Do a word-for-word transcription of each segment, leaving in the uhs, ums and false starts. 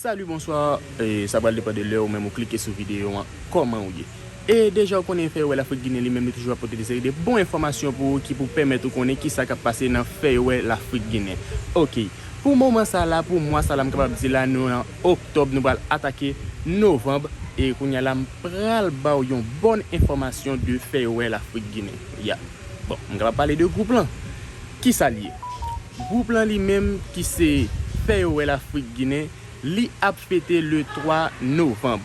Salut, bonsoir. E sa pral depann de lè ou menm ou klike sou videyo an, kòman ou ye. E deja ou konnen Fè Yo Wè Lafrik Ginen li menm li toujou ap pote de seri de bon enfòmasyon pou ou ki pou pèmèt ou konnen kisa k ap pase nan Fè Yo Wè Lafrik Ginen. Ok, pou moman sa la, pou mwa sa la, m kapab di la nou nan oktòb, nou pral atake novanm. E kounye a la, m pral ba w yon bòn enfòmasyon de Fè Yo Wè Lafrik Ginen. Ya. Bon, m kapab pale de gwoup lan. Kisa l ye? Gwoup lan li menm ki se Fè Yo Wè Lafrik Ginen, li ap fete le twa novanm.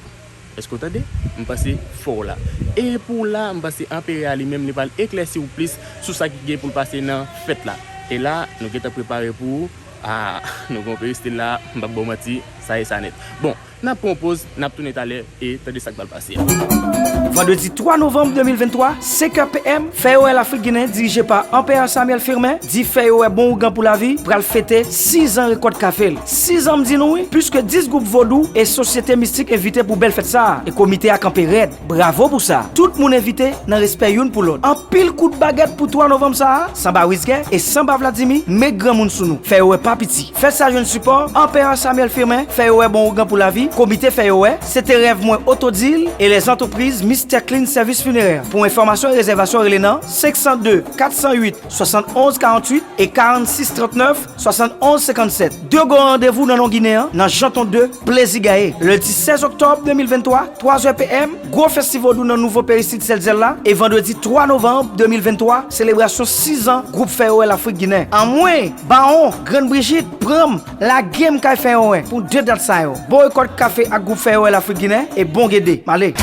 Èske w tande? M panse fò w la. E pou w la, m panse Anperè a li menm li pral eklèsi w plis sou sa ki gen pou l pase nan fèt la. E la, nou gentan prepare pou ou. Ah, nou gen yon peristil la, m p ap ba w manti, sa e sa nèt. Bon, n ap pran yon poz, n ap tounen talè e tande sa k pral pase a. Vandredi twa novanm de mil venntwa, senkè p m, Fè Yo Wè Lafrik Ginen, dirije pa Anperè Samuel Firmin, di Fè Yo Wè Bon Ougan pou Lavi, pral fete sizan rekòt kafe l. Sizan, m di nou wi, plis ke dis gwoup vodou e sosyete mistik envite pou bèl fèt sa a, e komite a kanpe rèd. Bravo pou sa! Tout moun envite nan respè youn pou lòt. Anpil kout bagèt pou twa novanm sa a, sanba wisgè e sanba Vladimir, met granmoun sou nou. Fè Yo Wè pa piti. Fèt sa jwenn sipò Anperè Samuel Firmin, Fè Yo Wè Bon Ougan pou Lavi, Komite Fè Yo Wè, Se te rèv mwen, Otodil e lèzantrepriz Mister Clean Service Funéraire. Pou enfòmasyon e rezèvasyon, rele nan senk san de, kat san uit, swasann onz karanntuit e karannsis trannèf, swasann onz senkannsèt. Degan randevou nan Non Ginen an, nan Janton de, Plezi Gaye. Lendi sèz oktòb de mil venntwa, twa zè p m, gwo fèstivòl vodou nan nouvo perisid Sèt Zèl la, e vandredi twa novanm de mil venntwa, selebrasyon sizan gwoup Fè Yo Wè Lafrik Ginen. Anmwe, Bawon, Grann Brijit, pran m, lage m kay Fè Yo Wè pou de dat sa yo. Bon rekòt kafe ak gwoup Fè Yo Wè Lafrik Ginen e bon gede. M ale.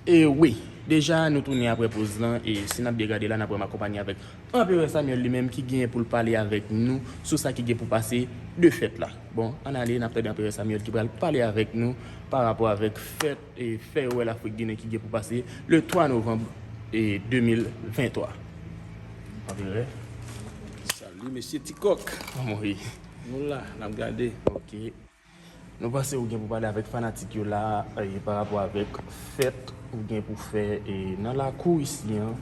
E wi, deja nou tounen apre poz lan, e si n ap byen gade la, n ap wè m akonpanye avèk Anperè Samuel li menm ki genyen pou l pale avèk nou sou sa ki gen pou pase de fèt la. Bon, ann ale, n ap tande Anperè Samuel ki pral pale avèk nou pa rapò avèk fèt e Fè Yo Wè Lafrik Ginen ki gen pou pase le twa novanm e de mil venntwa. Anperè. Salut, mesye Tikòk. Kòman w ye? Nou la, n ap gade. Ok. Nou panse ou gen pou pale avèk fanatik yo la, e, pa rapò avèk fèt ou gen pou fè, e, nan lakou isi an,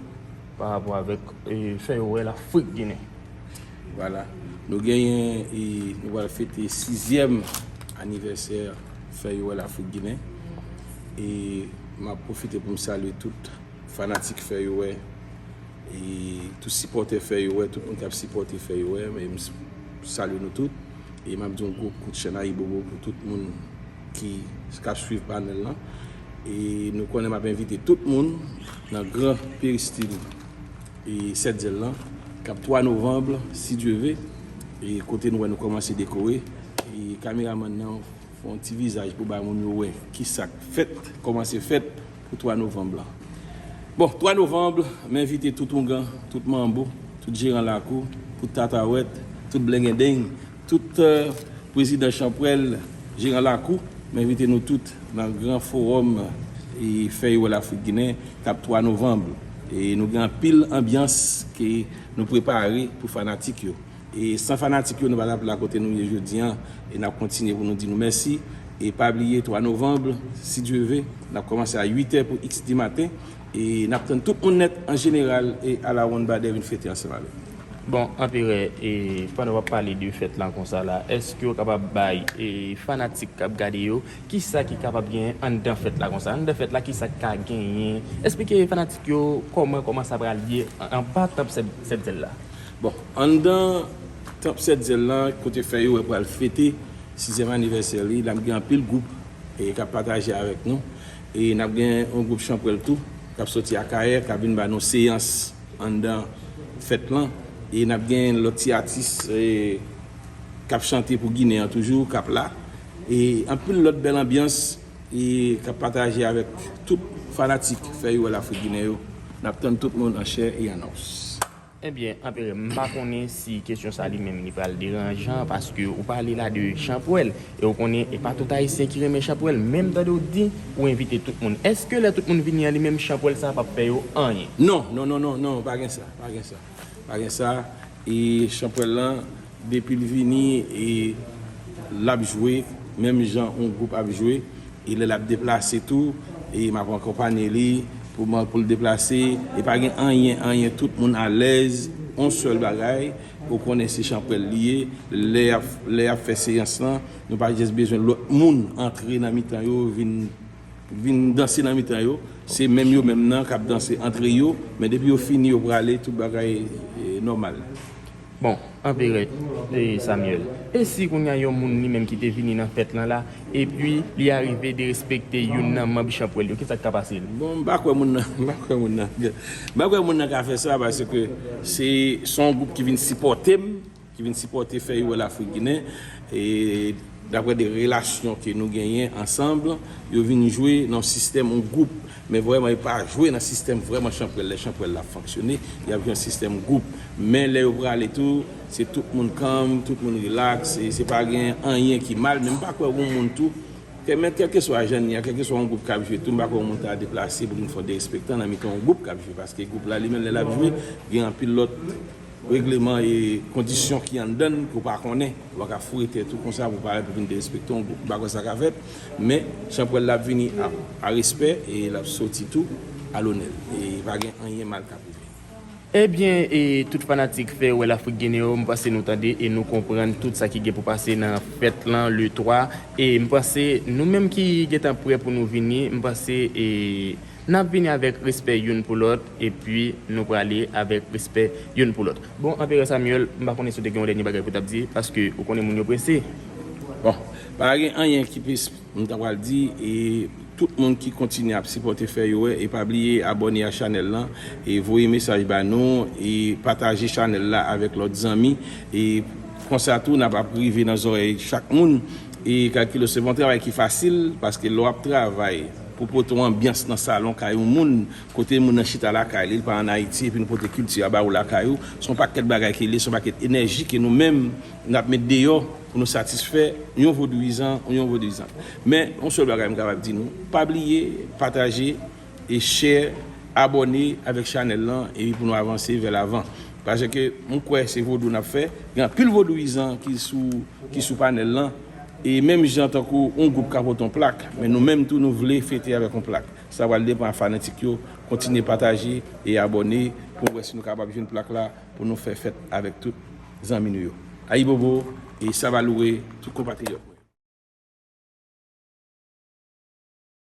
pa rapò avèk, e, Fè Yo Wè Lafrik Ginen. Vwala. Nou genyen, e, nou pral fete sizyèm anivèsè Fè Yo Wè Lafrik Ginen. E m ap pwofite pou m salye tout fanatik Fè Yo Wè, e tout sipòtè Fè Yo Wè, tout moun k ap sipòte Fè Yo Wè, e m s-, salye nou tout. E m ap di yon gwo kout chenn ayibobo pou tout moun ki, k ap swiv panèl lan. E nou konnen m ap envite tout moun nan gran peristil e Sèt Zèl lan, k ap twa novanm, si Dye ve, e kote nou wè nou kòmanse dekore. E kameramann nan, fè yon ti vizaj pou bay moun yo wè kisa k fèt, kòmanse fèt pou twa novanm lan. Bon, twa novanm, m envite tout oungan, tout manbo, tout jeran lakou, tout tatawèt, tout blengedeng, tout, eh, prezidan chanpwèl, jeran lakou, m envite nou tout nan gran fowòm, e, Fè Yo Wè Lafrik Ginen, k ap twa novanm. E nou gen anpil anbyans ke nou prepare pou fanatik yo. E san fanatik yo, nou pa t ap la kote nou ye jodi an. E n ap kontinye pou nou di nou mèsi. E pa bliye, twa novanm, si Dye ve, n ap kòmanse a uit è pou iks di maten. E n ap tann tout moun nèt an jeneral e alawonnbadè vin fete ansanm avè nou. Bon, Anperè, e pandan w ap pale de fèt lan konsa la, èske w kapab bay, e fanatik k ap gade yo, kisa ki kapab genyen anndan fèt la konsa? Anndan fèt la, kisa k ka genyen? Esplike fanatik yo kòman, kòman sa pral ye an, anba tanp Sèt, Sèt Zèl la. Bon, anndan tanp Sèt Zèl lan, kote Fè Yo Wè pral fete sizyèm anivèsè li, n ap gen anpil gwoup, e, k ap pataje avèk nou. E n ap gen yon gwoup chanpwèl tou, k ap soti Akayè, k ap vin ba nou seyans anndan fèt lan. E n ap gen lòt ti atis, e, k ap chante pou Ginen an toujou, k ap la. E anpil lòt bèl anbyans, e, k ap pataje avèk tout fanatik Fè Yo Wè Lafrik Ginen yo. N ap tann tout moun an chè e an os. Ebyen, Anperè, m pa konnen si kesyon sa li menm li pral deranjan, paske ou pale la de chanpwèl, e ou konnen e pa tout Ayisyen ki renmen chanpwèl, men m tande w di ou envite tout moun. Èske lè tout moun vini an li menm, chanpwèl sa p ap fè yo anyen? Non, non, non, non, non, pa gen sa, pa gen sa, pa gen sa. E chanpwèl lan, depi l vini, e l ap jwe, menm jan yon gwoup ap jwe, e lè l ap deplase tou, e m ap akonpanye li pou mwen, pou l deplase, e pa gen anyen, anyen, tout moun alèz, Yon sèl bagay, ou konnen se chanpwèl li ye, lè y ap, lè y ap fè seyans lan, nou pa jis bezwen lòt moun antre nan mitan yo, vin, vin danse nan mitan yo. Se menm yo menm nan k ap danse antre yo, men depi yo fini, yo prale, tout bagay e, nòmal. Bon, Anperè e, Samuel, e si kounye a yon moun li menm ki te vini nan fèt lan la, epi li arive derespekte youn nan manm chanpwèl yo, kisa k ka pase l? Bon, m pa kwè moun nan, m pa kwè moun nan, m pa kwè moun nan ka fè sa, paske se, se yon gwoup ki vin sipòte m, ki vin sipòte fè yo wè Lafrik Ginen, e daprè de relasyon ke nou genyen ansanm, yo vin jwe nan yon sistèm, yon gwoup, men vrèman yo pa jwe nan sistèm vrèman chanpwèl, lè chanpwèl la fonksyone, y ap jwe yon sistèm gwoup, men lè yo prale tou, se tout moun kalm, tout moun rilaks, e se pa gen anyen ki mal, men m pa kwè yon moun tou, kè, men kèlkeswa jan n ye a, kèlkeswa yon gwoup k ap jwe tou, m pa kwè yon moun ta deplase pou l vin fè yon derespektan nan mitan yon gwoup k ap jwe, paske gwoup la li menm lè l ap jwe, gen anpil lòt regleman e kondisyon ki anndan l ke w pa konnen. Ou pa ka foure tèt ou konsa pou parèt pou vin derespekte yon gwoup. M pa kwè sa ka fèt, men chanpwèl la ap vini a, a respè e l ap soti tou a lonè l. E pa gen anyen mal k ap rive. Ebyen, e tout fanatik fè wè Lafrik Ginen yo, m panse nou tande e nou konprann tout sa ki gen pou pase nan fèt lan le twa. E m panse nou menm ki gentan prè pou nou vini, m panse e n ap vini avèk respè youn pou lòt, epi nou prale avèk respè youn pou lòt. Bon, Anperè Samuel, m pa konnen si w te gen yon dènye bagay pou w t ap di, paske ou konnen moun yo prese. Bon, pa gen anyen ki plis m ta pral di, e tout moun ki kontinye ap sipòte fè yo wè, e pa bliye abòne a chanèl lan, e voye mesaj ba nou, e pataje chanèl la avèk lòt zanmi, e konsa tou n ap ap rive nan zòrèy chak moun, e kalkile se pa yon travay ki fasil, paske lè w ap travay pou pote yon anbyans nan salon kay yon moun, kote moun nan chita lakay li, li pa ann Ayiti, epi nou pote kilti a ba ou lakay ou, se yon pakèt bagay ke li ye, se yon pakèt enèji ke nou menm n ap met deyò pou nou satisfè yon vodouyizan ou yon vodouyizant. Men, yon sèl bagay m kapab di nou, pa bliye pataje e share, abòne avèk chanèl lan, epi pou nou avanse vè lavan. Paske m kwè se vodou n ap fè, gen anpil vodouyizan ki sou, ki sou panèl lan, e menm jan tankou yon gwoup ka pote yon plak, men nou menm tou nou vle fete avèk yon plak. Sa pral depann a fanatik yo, kontinye pataje e abòne pou n wè si nou kapab jwenn plak la pou nou fè fèt avèk tout zanmi nou yo. Ayibobo e Savalouwe tout konpatriyòt mwen.